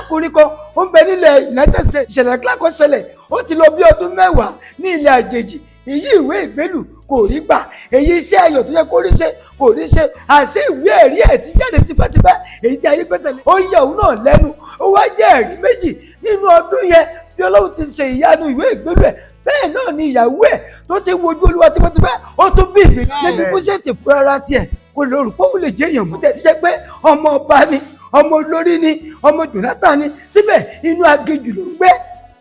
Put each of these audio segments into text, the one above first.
Arákùnrin kan ó ń bẹ nílẹ̀ United States. Ìṣẹ̀lẹ̀ ńlá kan ṣẹlẹ̀. Ó ti lọ bí ọdún 10 ní ilẹ̀ àjèjì. Èyí ìwé ìgbélù kò rí gbà, èyí iṣẹ́ ayọ̀ tó yẹ kó rí ṣe kò rí ṣe. Àṣé ìwé ẹ̀rí ẹ̀ ti jáde tipẹ́tipẹ́, èyí tí ayé gbẹ́sẹ̀ lé. Ó yẹ òun náà lẹ́nu. Ó wá jẹ́ ẹ̀rí 2 nínú ọdún yẹn bí Ọlọ́run ti ṣe ìyanu ìwé ìgbélú ẹ̀. Bẹ́ẹ̀ náà ni ìyàwó ẹ̀ tó ti wojú Olúwa tipẹ́tipẹ́, ó tún bí ìgbé. Níbi kó ṣètì fúnra ara tiẹ̀ kò lè rò pé òun lè jẹ́ èèyàn mú. Tẹ̀ ti jẹ́ pé ọmọ ọba ni, ọmọ olórí ni, ọmọ Jonathan ni, síbẹ̀ inú aginjù ló ń gbé,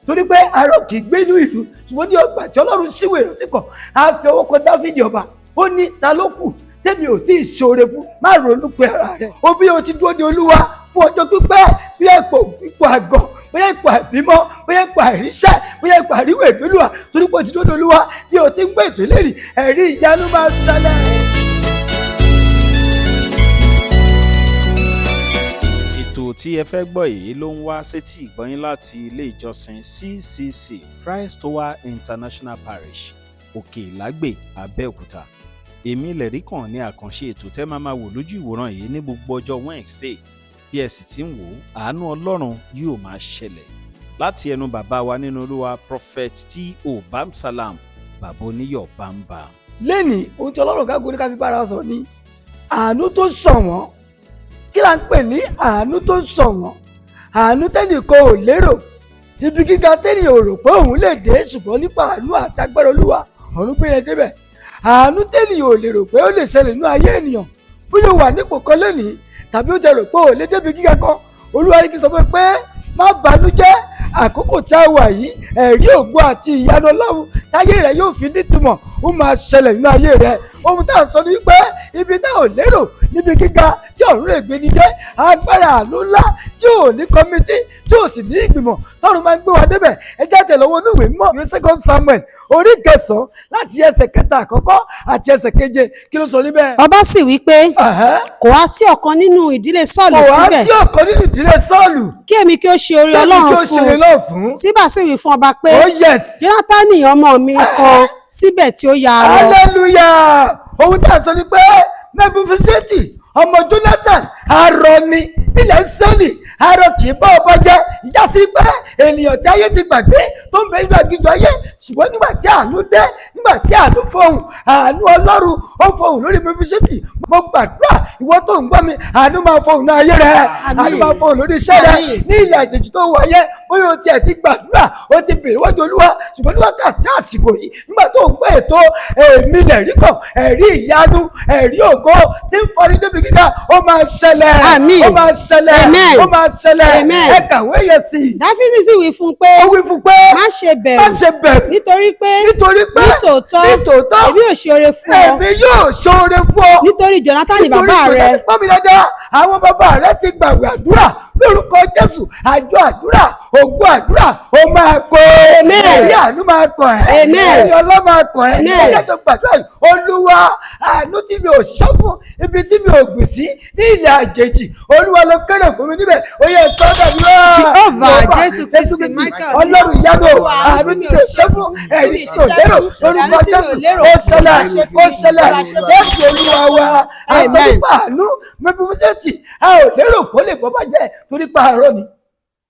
torí pé arọ kì í gbé inú ìlú. Ṣùgbọ́n ní ọgbà tí Ọlọ́run ṣíwèé ìrántí kan, á fi ọwọ́ kan Dáfídì ọba. Ó ní, ta ló kù tẹ́mi ò tí ì ṣoore fún? Má ronú pé ara rẹ̀ ó bí o ti dúró de Olúwa fún ọjọ́ pípẹ́, bí ipò àgàn, bóyá ipò àbímọ, bóyá ipò àìríṣẹ́, bóyá ipò àríwé ìbílùwà, torí pé o ti dúró de Olúwa. Bí o ti ń gbé ètò ìlérí, ẹ̀rí ìyanu máa ṣẹlẹ̀. Ètò tí ẹ fẹ́ gbọ́ yìí ló ń wá sétí ìgbọ́yín láti ilé ìjọsìn CCC Christ Tower International Parish, Òkè Ìlágbè, Abẹ́òkúta. Èmi lẹ̀rí kàn ní àkànṣe ètò tẹ́ máa máa wò lójú ìwòran yìí ní gbogbo ọjọ́ Wednesday. Bí ẹ sì ti ń wò ó, àánú Ọlọ́run yóò máa ṣẹlẹ̀ láti ẹnu bàbá wa nínú Olúwa, Prophet T.O. Bamsalam, bàbá oníyọ̀ bámbam. Lẹ́nìí, ohun tí Ọlọ́run ká gorí ká fi bára sọ̀rọ̀ ni àánú tó ṣọ̀wọ́n. Kí là ń pè ní àánú tó ṣọ̀wọ́n? Àánú tẹ́nìkan ò lérò, ibi gíga tẹ́nìyàn ò rò pé òun lè dé, ṣùgbọ́n nípa àánú àti agbára Olúwa, ọ̀run gbé yẹn débẹ̀. Àánú tẹ́nìyàn ò lè rò pé ó lè ṣẹlẹ̀ nínú ayé ènìyàn. Bóyá o wà nípò kan lónìí, tàbí ó ti rò pé ò lè débi gíga kan, Olúwa ní kí n sọ fún ẹ pé má bànújẹ́. Àkókò tá a wà yìí, ẹ̀rí ògo àti ìyanu Ọlọ́run táyé rẹ yóò fi nítumọ̀, ó máa ṣẹlẹ̀ nínú ayé rẹ. Ohun tá à ń sọ ni pé ibi tá ò lérò níbi gíga tí ọ̀run lè gbé ni dé, agbára àánú ńlá tí ò ní committee, tí ò sì ní ìgbìmọ̀, tọ́run máa ń gbé wa débẹ̀. Ẹ já tẹ̀ lọ́wọ́ inú ìwé mímọ́, ìwé Second Samuel orí 9, láti ẹsẹ̀ 3 àkọ́kọ́ àti ẹsẹ̀ 7. Kí ló sọ níbẹ̀? Ọba sì wí pé, kò wá sí ọ̀kan nínú ìdílé Sọ́ọ̀lù Kò wá síbẹ̀ sí ọ̀kan nínú ìdílé Sọ́ọ̀lù kí èmi kí ó ṣe oore kí Ọlọ́run ó fún ṣeré un? náà fún. Síbà sì wí fún ọba pé, Oh yes. Jónátánì ọmọ mi kan síbẹ̀ tí ó ya arọ. Hallelujah! Ohun tí a sọ ni pé Mẹfiboṣẹ́tì ọmọ Jonathan, arọ ni nílẹ̀ sẹ́lì. Arọ kì í bá ọba jẹ́. Ìjà sí pé ènìyàn tí ayé ti gbàgbé tó ń bẹ nínú aginjù ayé, ṣùgbọ́n nígbà tí àánú dé, nígbà tí àánú fọhùn, àánú Ọlọ́run ó fọhùn lórí Mẹfiboṣẹ́tì. Mo gbàdúrà, ìwọ tó ń gbọ́ mi, àánú máa fọhùn ní ayé rẹ. Àánú máa fọhùn lórí iṣẹ́ rẹ ní ilẹ̀ àjèjì tó wọ yẹ. Bóyá o tiẹ̀ ti gbàdúrà, o ti bèrè wájú Olúwa, ṣùgbọ́n ní wákàtí àsìkò yìí, nígbà tó ń gbọ́ ètò Èmi Lẹ̀rí Kàn, ẹ̀rí ìyanu, ẹ̀rí ògo tí ń fọrí débi gíga, ó máa ṣẹlẹ̀. Àmín. Ó máa ṣẹlẹ̀. Amen. Ó máa ṣẹlẹ̀. Amen. Ẹ kàwé yẹn sí i. Dáfídì sì wí fún un pé, Ó wí fún pé, má ṣe má bẹ̀rù, ṣe bẹ̀rù, nítorí pé nítorí pé nítòótọ́ nítòótọ́ èmi ò ṣe oore fún ọ èmi yóò ṣoore fún ọ nítorí Jónátánì bàbá rẹ. Nítorí pọ́nmi dáadáa, àwọn bàbá rẹ ti gbàgbé àdúrà. Lórúkọ Jésù, àjọ àdúrà, ògùn àdúrà, ó máa kó. Amen. Ẹ̀rí àánú máa kọ̀ ẹ́. Amen. Ẹ̀rí ọlọ́ máa kọ̀ ẹ́. Amen. Ẹ̀jẹ̀ tó gbàdúrà yìí. Olúwa, àánú tí mi ò ṣọ́ fún, ibi tí mi ò gbìn sí ní ilẹ̀ àjèjì, Olúwa ló kéré fún mi níbẹ̀. Ó yẹ sọ́dọ̀ náà. Jehovah, Jésù Kristi, Michael. Ọlọ́run ìyanu, àánú tí mi ò ṣọ́ fún, ẹ̀rí tí mi ò lérò, lórúkọ Jésù, ó ṣẹlẹ̀, ó ṣẹlẹ̀. Jésù Olúwa wa. Àṣọ Amen. nípa àánú Mẹfiboṣẹ́tì, a ò lérò kó lè bọ́ bàjẹ́ torí pa àárọ̀ ni.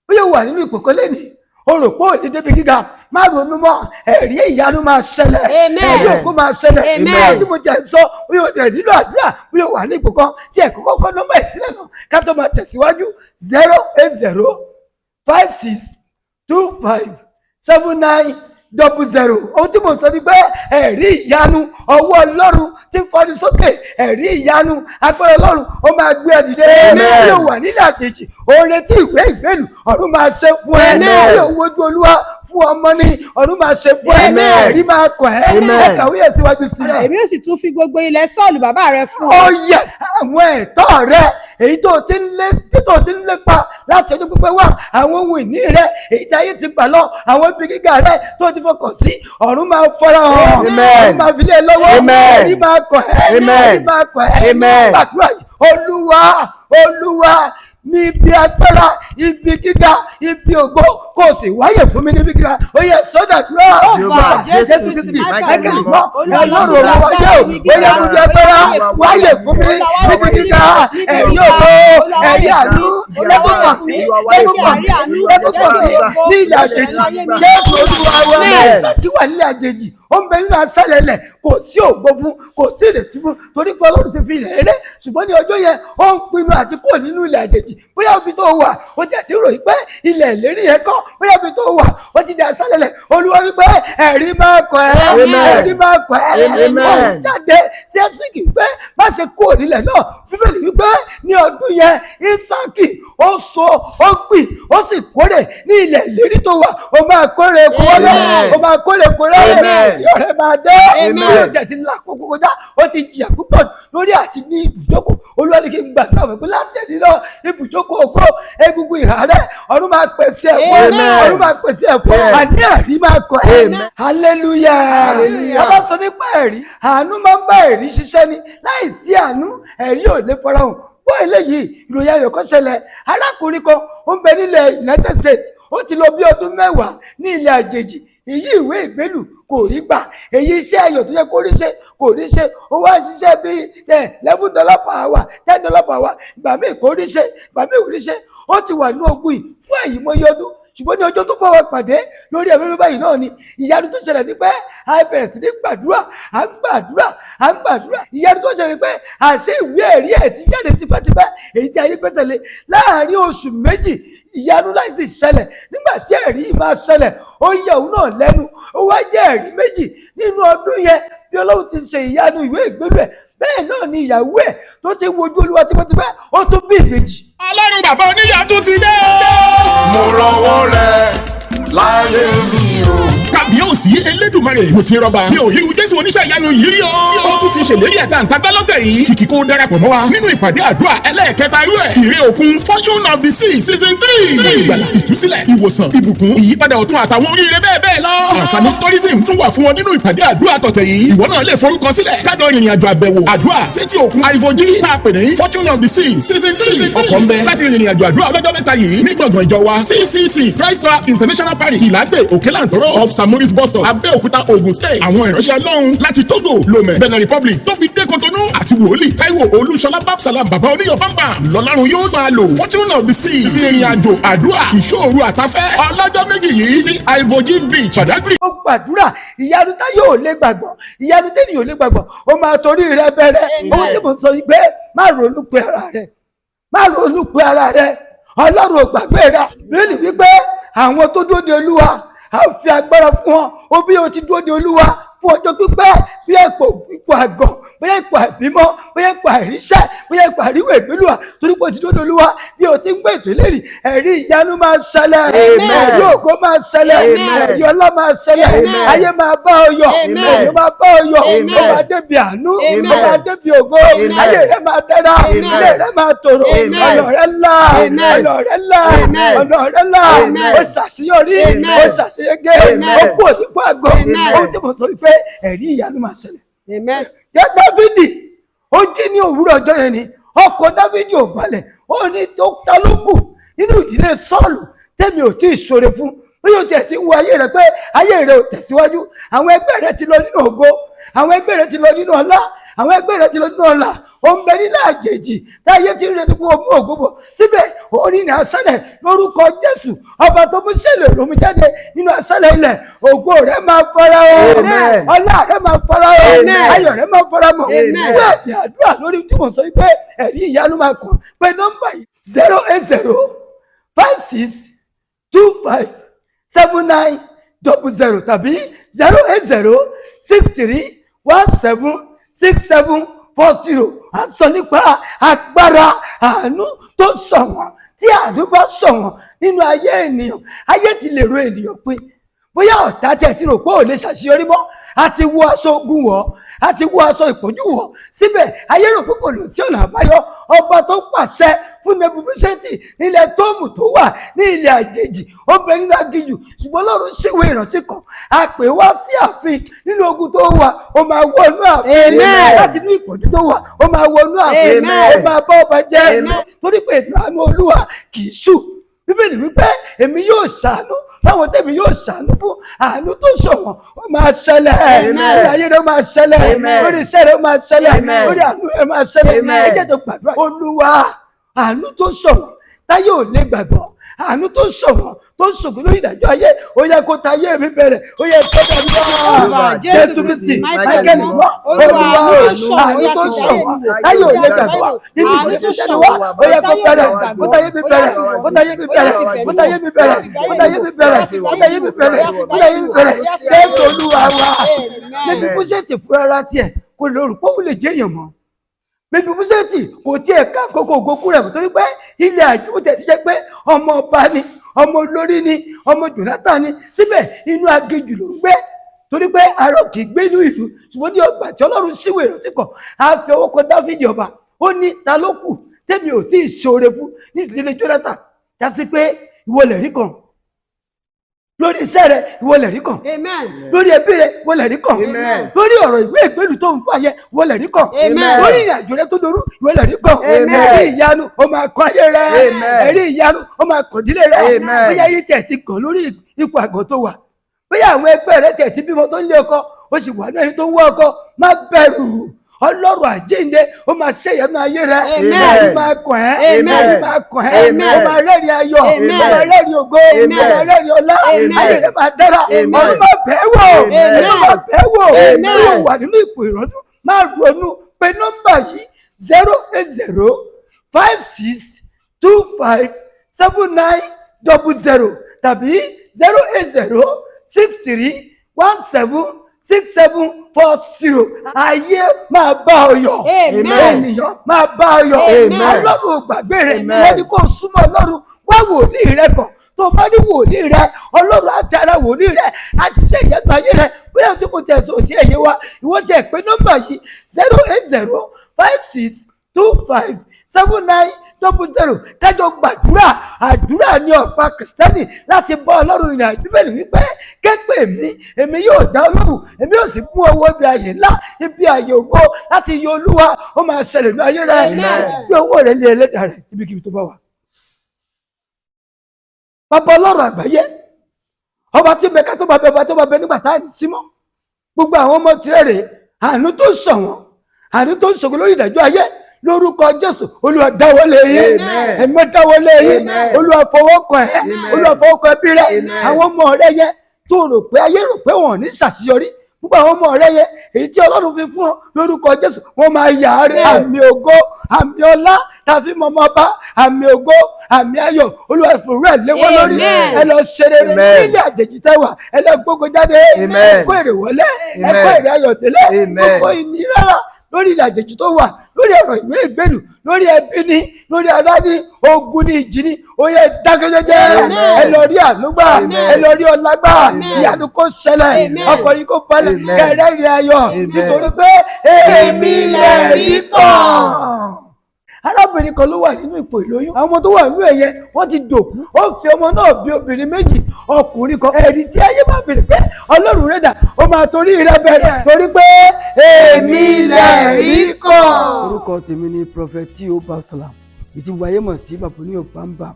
Ó yóò wà nínú ìpò kan lẹ́nìí, o rò pé ò ní débi gíga. Má ronú mọ́, ẹ̀rí ìyanu máa ṣẹlẹ̀. Amen. Ẹ̀rí òkú máa ṣẹlẹ̀. Amen. Bóyá tí mo jẹ́ sọ, ó yóò dẹ̀ nílò àdúrà. Bóyá wà ní ipò kan tí ẹ̀kọ́ kọ́kọ́ nọ́mbà ẹ̀ sílẹ̀ náà ká tó máa tẹ̀síwájú: 08056257900. Ohun tí mo sọ ni pé ẹ̀rí ìyanu, ọwọ́ Ọlọ́run tí ń fani sókè, ẹ̀rí ìyanu, agbára Ọlọ́run, ó máa gbé ẹ dìde. Amen. Yóò wà nílẹ̀ àjèjì, òun retí ìwé ìgbélù, ọ̀run máa ṣe fún ẹ. Amen. Yóò wojú Olúwa fún ọmọ ní, ọ̀run máa ṣe fún ẹ. Amen. Ẹ̀rí máa kọ̀ ẹ́. Amen. Ẹ kàwé yẹn síwájú sí i. Èmi ó sì tún fi gbogbo ilẹ̀ Sọ́ọ̀lù bàbá rẹ fún ọ. Oh yes, àwọn ẹ̀tọ́ rẹ èyí tó ti ń lé, títò ti ń lépa láti ọdún pípẹ́ wá, àwọn ohun ìní rẹ èyí tí ayé ti gbà lọ, àwọn ibi gíga rẹ tó ti fọkàn sí, ọ̀run máa fara hàn. Amen. Ọ̀run máa fi lé ẹ lọ́wọ́. Amen. Ẹ̀rí máa kọ̀ ẹ́. Amen. Ẹ̀rí máa kọ̀ ẹ́. Amen. Gbàdúrà yìí. Olúwa, Olúwa. Ní ibi agbára, ibi gíga, ibi ògo, kò sì wáyè fún mi níbi gíga. Ó yẹ sọ́dà dúró. Jehovah, Jésù Kristi, Michael Michael mímọ́, mọ́, Ọlọ́run òun wáyé o, ó yẹ mú bí agbára wáyè fún mi níbi gíga, ẹ̀rí ògo, ẹ̀rí àánú, lẹ́kùn pàmí, lẹ́kùn pàmí, lẹ́kùn pàmí ní ilẹ̀ àjèjì. Jésù Olúwa wa. Ísákì wà nílẹ̀ àjèjì, ó ń bẹ nínú aṣálẹ̀ ilẹ̀, kò sí ògo fún, kò sí ìrètí fún, torí pé Ọlọ́run ti fi ilẹ̀ eré. Ṣùgbọ́n ní ọjọ́ yẹn, ó ń pinnu àti kúrò nínú ilẹ̀ àjèjì. Bóyá ibi tó wà, ó ti àti ròyìn pé ilẹ̀ ìlérí yẹn kọ́, bóyá ibi tó wà, ó ti di aṣálẹ̀ ilẹ̀. Olúwa wípé ẹ̀rí máa kọ̀ ẹ́, Amen. ẹ̀rí máa kọ̀ ẹ́. Amen. Ó ń jáde sí Ísákì wípé má ṣe kúrò nílẹ̀ náà. Bíbélì wípé ní ọdún yẹn, Ísákì ó so, ó gbìn, ó sì kórè ní ilẹ̀ ìlérí tó wà. Ó máa kórè kórè, Amen. ó máa kórè kórè, Amen. yọ̀rẹ́ máa dé. Amen. Ó jẹ́ ti la kókó kọjá, ó ti jìyà púpọ̀ lórí àti ní ibùjókòó. Olúwa ní kí n gbàdúrà fún pé láti ẹni náà, ibùjókòó ògo, egungun ìhà rẹ, ọ̀run máa pèsè ẹ̀fọ́, Amen. ọ̀run máa pèsè ẹ̀fọ́, Amen. àní ẹ̀rí máa kọ ẹ́. Amen. Hallelujah. Hallelujah. A bá sọ nípa ẹ̀rí, àánú máa ń bá ẹ̀rí ṣiṣẹ́ ni. Láì sí àánú, ẹ̀rí ò lè farahàn. Gbọ́ eléyìí, ìròyìn ayọ̀ kan ṣẹlẹ̀. Arákùnrin kan ó ń bẹ nílẹ̀ United States, ó ti lò bí ọdún 10 ní ilẹ̀ àjèjì. Èyí ìwé ìgbélù kò rí gbà, èyí iṣẹ́ ayọ̀ tó yẹ kó rí ṣe kò rí ṣe. Ó wá ṣiṣẹ́ bíi $11 per hour, $10 per hour. Ìgbà míì kò rí ṣe, ìgbà míì kò rí ṣe. Ó ti wà ní ogun yìí fún èyí mọ́yé ọdún. Ṣùgbọ́n ní ọjọ́ tó bá wa pàdé lórí ẹ̀mí mi báyìí náà ni ìyanu tó ṣẹlẹ̀ ní pé a bẹ̀rẹ̀ sí ní gbàdúrà, à ń gbàdúrà, à ń gbàdúrà. Ìyanu tó ṣẹlẹ̀ ní pé àṣẹ ìwé ẹ̀rí ẹ̀ ti jáde tipẹ́tipẹ́, èyí tí ayé gbẹ́sẹ̀ lé. Láàárín oṣù 2, ìyanu láì sì ṣẹlẹ̀. Nígbà tí ẹ̀rí yìí máa ṣẹlẹ̀, ó yẹ òun náà lẹ́nu. Ó wá jẹ́ ẹ̀rí 2 nínú ọdún yẹn. Bí Ọlọ́run ti ṣe ìyanu ìwé ìgbélú ẹ̀, bẹ́ẹ̀ náà ni ìyàwó ẹ̀ tó ti wojú Olúwa tipẹ́tipẹ́, ó tún bí ìbejì. Ọlọ́run bàbá oníyà tún ti dé. Mo rọwọ́ rẹ láyé mi o. Kàbíyèsí Elédùmarè, mo ti rọba mi ò ríru Jésù oníṣẹ́ ìyanu yìí rí o. Ó tún ti ṣèlérí ẹ̀ta ǹtagbá lọ́tẹ̀ yìí. Kìkì kó darapọ̀ mọ́ wa nínú ìpàdé àdúrà ẹlẹ́ẹ̀kẹta irú ẹ̀, Ìrè Òkun, Fortune of the Sea season 3. Ìgbàlà, ìtúsílẹ̀, ìwòsàn, ìbùkún, ìyípadà ọ̀tun àtàwọn oríire bẹ́ẹ̀ bẹ́ẹ̀ lọ. Àǹfààní tourism tún wà fún wọn nínú ìpàdé àdúrà tọ̀tẹ̀ yìí. Ìwọ náà lè forúkọ sílẹ̀ kájọ ìrìn àjò àbẹ̀wò àdúrà sétí òkun Àìfojì tá a pè ní Fortune of the Sea season 3. Ọkọ̀ ń bẹ láti rìnrìn àjò àdúrà ọlọ́jọ́ 3 yìí ní gbọ̀ngàn ìjọ wa, CCC Christ Power International Parish, Ìlàgbé, Òkèlàntọ́rọ̀, off Samuris Bus Stop, Abẹ́òkúta, Ogun State. Àwọn ìránṣẹ́ Ọlọ́run láti Togo, Lomé, Benin Republic tó fi dé Kotonu àti wòlíì Taiwo Olúṣọlá Babsalam, bàbá oníyọ̀ bámbà lọ́lọ́run yóò máa lò. Fortune of the Sea, ìrìn àjò àdúrà, ìṣòro àtafẹ́ ọlọ́jọ́ 2 yìí sí Ivoji Beach, Badagry. Ó gbàdúrà, ìyanu tá yóò lè gbàgbọ́, ìyanu tẹ́lẹ̀ yóò lè gbàgbọ́, ó máa torí rẹ bẹ̀rẹ̀. Ohun tí mo sọ ni pé má ronú pé ara rẹ, má ronú pé ara rẹ, Ọlọ́run ò gbàgbé rẹ. Bíbélì wípé àwọn tó dúró de Olúwa, a ó fi agbára fún wọn. Ó bí o ti dúró de Olúwa fún ọjọ́ pípẹ́, bí ipò àgàn, bóyá ipò àìbímọ, bóyá ipò àìríṣẹ́, bóyá ipò àríwò ìgbélúwà, torí pé o ti dúró de Olúwa, bí o ti ń gbé ètò ìlérí, ẹ̀rí ìyanu máa ṣẹlẹ̀, Amen. ẹ̀rí ògo máa ṣẹlẹ̀, Amen. ẹ̀rí ọlá máa ṣẹlẹ̀, Amen. ayé máa bá ọ yọ̀, Amen. òye máa bá ọ yọ̀, Amen. ó máa débi àánú, Amen. ó máa débi ògo, Amen. ayé rẹ máa dára, Amen. ilé rẹ máa tòrò, Amen. ọ̀nà rẹ là, Amen. ọ̀nà rẹ là, Amen. ọ̀nà rẹ là, Amen. ó ṣàṣeyọrí, Amen. ó ṣàṣeyege, Amen. ó kú òsípò àgọ́. Amen. Ohun tí mo sọ ni pé ẹ̀rí ìyanu máa ṣẹlẹ̀. Amen. Jẹ́ Dáfídì ó jí ní òwúrọ̀ ọjọ́ yẹn ni ọkọ̀ Dáfídì ò balẹ̀. Ó ní tó ta ló kù nínú ìdílé Sọ́ọ̀lù tẹ́mi ò tí ì ṣoore fún? Bí yóò tiẹ̀ ti ń wo ayé rẹ pé ayé rẹ ò tẹ̀síwájú, àwọn ẹgbẹ́ rẹ ti lọ nínú ògo, àwọn ẹgbẹ́ rẹ ti lọ nínú ọlá, àwọn ẹgbẹ́ rẹ ti lọ nínú ọlà, ó ń bẹ nílẹ̀ àjèjì táyé ti ń retí pé o mú ògo bọ̀ síbẹ̀, orí ní aṣálẹ̀. Lórúkọ Jésù, ọba tó mú ṣẹlẹ̀ lómi jáde nínú aṣálẹ̀ ilẹ̀, ògo rẹ máa fara o, Amen. ọlá rẹ máa fara o, Amen. ayọ̀ rẹ máa fara mọ́. Amen. Fún ẹ̀bí àdúrà lórí tí mo sọ pé ẹ̀rí ìyanu máa kàn, pé nọ́mbà yìí: 08056257900 tàbí 08063176740. À ń sọ nípa agbára àánú tó ṣọ̀wọ́n. Tí àánú bá ṣọ̀wọ́n nínú ayé ènìyàn, ayé ti lè ro ènìyàn pé bóyá ọ̀tá tẹ̀ tí rò pé ò lè ṣàṣeyọrí mọ́. A ti wọ aṣọ ogun wọ̀, a ti wọ aṣọ ìpọ́njú wọ̀, síbẹ̀ ayé rò pé kò lọ sí ọ̀nà àbáyọ. Ọba tó pàṣẹ fún Mẹfibóṣẹ́tì nílẹ̀ Tóòmù tó wà ní ilẹ̀ àjèjì, ó bẹ nínú aginjù, ṣùgbọ́n Ọlọ́run ṣèwé ìrántí kan, a pè wá sí ààfin. Nínú ogun tó wà, ó máa wọnú ààfin. Amen. Láti inú ìpọ́njú tó wà, ó máa wọnú ààfin. Amen. Ó máa bá ọba jẹ́. Amen. Torí pé ìlànà Olúwa kì í ṣù. Bíbélì wípé, "Èmi yóò ṣàánú báwọn tẹ̀mí yóò ṣàánú fún." Àánú tó ṣọ̀wọ́n, ó máa ṣẹlẹ̀. Amen. Lórí ayé rẹ̀, ó máa ṣẹlẹ̀. Amen. Lórí iṣẹ́ rẹ̀, ó máa ṣẹlẹ̀. Amen. Lórí àánú rẹ̀, ó máa ṣẹlẹ̀. Amen. Ẹ jẹ́ tó gbàdúrà. Olúwa, àánú tó ṣọ̀wọ́n táyé ò lè gbàgbọ́, àánú tó ṣọ̀wọ́n tó ń ṣògo lórí ìdájọ́ ayé, ó yẹ kó tayé mi bẹ̀rẹ̀. Ó yẹ sọ́dọ̀ Jésù Kristi, Michael mọ́. Olúwa, àánú tó ṣọ̀wọ́n táyé ò lè gbàgbọ́ nínú ìdílé tó ṣẹlẹ̀ wá, ó yẹ kó bẹ̀rẹ̀, kó tayé mi bẹ̀rẹ̀, kó tayé mi bẹ̀rẹ̀, kó tayé mi bẹ̀rẹ̀, kó tayé mi bẹ̀rẹ̀, kó tayé mi bẹ̀rẹ̀, kó tayé mi bẹ̀rẹ̀. Jésù Olúwa wa. Mẹfibóṣẹ́tì fúnra tiẹ̀ kò lè rò pé òun lè jẹ́ èèyàn mọ́. Mẹfibóṣẹ́tì kò tiẹ̀ ká àkókò ògókù rẹ̀, torí pé ilẹ̀ àjùmọ̀ tẹ̀ ti jẹ́ pé ọmọ ọba ni, ọmọ olórí ni, ọmọ Jonathan ni, síbẹ̀ inú aginjù ló ń gbé, torí pé arọ kì í gbé inú ìlú. Ṣùgbọ́n ní ọgbà tí Ọlọ́run síwèé ìrántí kan, á fi ọwọ́ kan Dáfídì ọba. Ó ní, "Ta ló kù tẹ́mi ò tí ì ṣoore fún ní ìdílé Jonathan?" Jásí pé ìwọ lè rí kan lórí iṣẹ́ rẹ, ìwọ lè rí kan. Amen. Lórí ẹbí rẹ, ìwọ lè rí kan. Amen. Lórí ọ̀rọ̀ ìwé ìgbélú tó ń fà yẹ, ìwọ lè rí kan. Amen. Lórí ìrìn àjò rẹ tó dorú, ìwọ lè rí kan. Amen. Ẹ̀rí ìyanu, ó máa kọ ayé rẹ. Amen. Ẹ̀rí ìyanu, ó máa kọ ìdílé rẹ. Amen. Bóyá ayé tiẹ̀ ti kàn lórí ipò àgọ́ tó wà, bóyá àwọn ẹgbẹ́ rẹ tiẹ̀ ti bímọ tó ń lé ọkọ, ó sì wà ní ẹni tó ń wá ọkọ, má bẹ̀rù. Ọlọ́run àjíǹde, ó máa ṣe ìyanu ayé rẹ. Amen. Ẹ̀rí máa kàn ẹ́. Amen. Ẹ̀rí máa kàn ẹ́. Amen. Ó máa rẹ́rìn ayọ̀. Amen. Ó máa rẹ́rìn ògo. Ó Amen. máa rẹ́rìn ọlá. Amen. Ayé rẹ máa dára. Amen. Ọ̀run máa bẹ̀ ẹ́ wò. Amen. Ọ̀run máa bẹ̀ ẹ́ wò. Amen. Bí o wà nínú ipò ìrọ́jú, máa ronú pé nọ́mbà yìí: 08056257900 tàbí 08063176740. Ayé máa bá ọ yọ̀. Amen. Ènìyàn máa bá ọ yọ̀. Amen. Ọlọ́run ò gbàgbé rẹ̀. Amen. Wọ́n ní kó súnmọ́ Ọlọ́run, wá wòlíì rẹ kàn. Tó bá ní wòlíì rẹ, Ọlọ́run àti ara wòlíì rẹ àti iṣẹ́ ìyẹnu ayé rẹ. Bóyá tí kò tẹ̀sán òtí ẹ̀yẹ wa, ìwọ jẹ́ pé nọ́mbà yìí: 08056257900. Kájọ gbàdúrà. Àdúrà ní ọ̀pá Kìrìsìtẹ́nì láti bá Ọlọ́run rìnrìn àjò. Bíbélì wípé, "Képe mi, èmi yóò dá Ọlọ́run, èmi yóò sì mú ọwọ́ ibi àyè ńlá, ibi àyè ògo láti yọ Olúwa." Ó máa ṣẹlẹ̀ ní ayé rẹ. Amen. Bí owó rẹ lé ẹlẹ́dàá rẹ ibikíbi tó bá wà. Bàbá Ọlọ́run àgbáyé, ọba tí bẹ ká tó bá bẹ, ọba tó bá bẹ nígbà tá à ní símọ́, gbogbo àwọn ọmọ tirẹ̀ rè, àánú tó ṣọ̀wọ́n, àánú tó ń ṣògo lórí ìdájọ́ ayé, lórúkọ Jésù, Olúwa dáwọ́lé yín. Amen. Ẹ̀mọ́ dáwọ́lé yín. Amen. Olúwa fọwọ́ kàn ẹ́. Amen. Olúwa fọwọ́ kàn ẹbí rẹ. Amen. Àwọn ọmọ rẹ yẹ tó rò pé ayé rò pé wọn ò ní ṣàṣeyọrí, gbogbo àwọn ọmọ rẹ yẹ èyí tí Ọlọ́run fi fún ọ, lórúkọ Jésù, wọn máa yà á rẹ. Àmì ògo, àmì ọlá tàbí mọmọ bá, àmì ògo, àmì ayọ̀, Olúwa ìfòrú ẹ̀ léwọ́ lórí. Amen. Ẹ lọ ṣe rere Amen. nílé àjèjì tẹwà. Ẹ lọ gbógun jáde. Amen. Ẹ kó èrè wọlé, ẹ kó Amen. èrè ayọ̀ délé. Amen. Gbogbo ìnira lórí ilẹ̀ àjèjì tó wà, lórí ọ̀rọ̀ ìwé ìgbélù, lórí ẹbí ni, lórí ará ní, ogun ní, ìjì ní, ó yẹ dákẹ́jẹ́jẹ́. Amen. Ẹ lọ rí ànúgbà. Amen. Ẹ lọ rí ọlágbà. Amen. Ìyanu kó ṣẹlẹ̀. Amen. Ọkọ̀ yìí kó balẹ̀. Amen. Kẹrẹ́ rí ayọ̀. Amen. Nítorí pé èmi lè rí kàn. Arábìnrin kan ló wà nínú ipò ìlóyún. Àwọn ọmọ tó wà nínú ẹ̀yẹ, wọ́n ti dòkú. Ó fi ọmọ náà bí obìnrin méjì, ọkùnrin kan. Ẹ̀rí tí ayé máa bèrè pé Ọlọ́run rẹ̀ dà, ó máa torí rẹ̀ bẹ̀rẹ̀, torí pé èmi lè rí kàn. Orúkọ tèmi ni Prophet T.O. Basalam, ìtì wáyé mọ̀ sí Bàbá ní Ọ̀bánbà.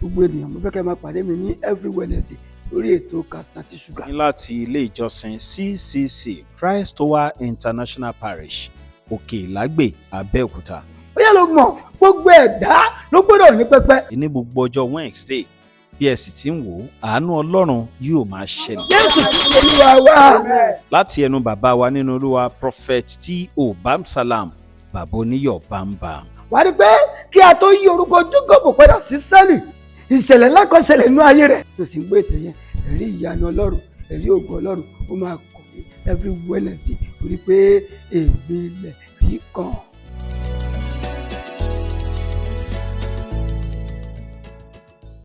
Gbogbo ènìyàn, mo fẹ́ kẹ́ máa pàdé mi ní every Wednesday lórí ètò Katsina Sugar. Ní láti ilé ìjọsìn CCC Christ Tower International Parish, Òkè Ìlágbè, Abẹ́òkúta. Bóyá ló mọ̀, gbogbo ẹ̀dá ló gbọ́dọ̀ ní pẹpẹ. Ní gbogbo ọjọ́ Wednesday, bí ẹ sì ti ń wò ó, àánú Ọlọ́run yóò máa ṣẹlẹ̀. Jésù Olúwa wa. Láti ẹnu bàbá wa nínú Olúwa, Prophet T.O. Bamsalam, Bàbá Oníyọ̀ Bámbàm. Wà á rí pé kí a tó yí orúkọ Jákọ́bù padà sí Ísírẹ́lì, ìṣẹ̀lẹ̀ ńlá kan ṣẹlẹ̀ nínú ayé rẹ̀. Tó sì ń gbé ètò yẹn, ẹ̀rí ìyanu Ọlọ́run, ẹ̀rí ògo Ọlọ́run, ó máa kọ̀ mí every Wednesday, torí pé èmi lẹ̀ rí kan.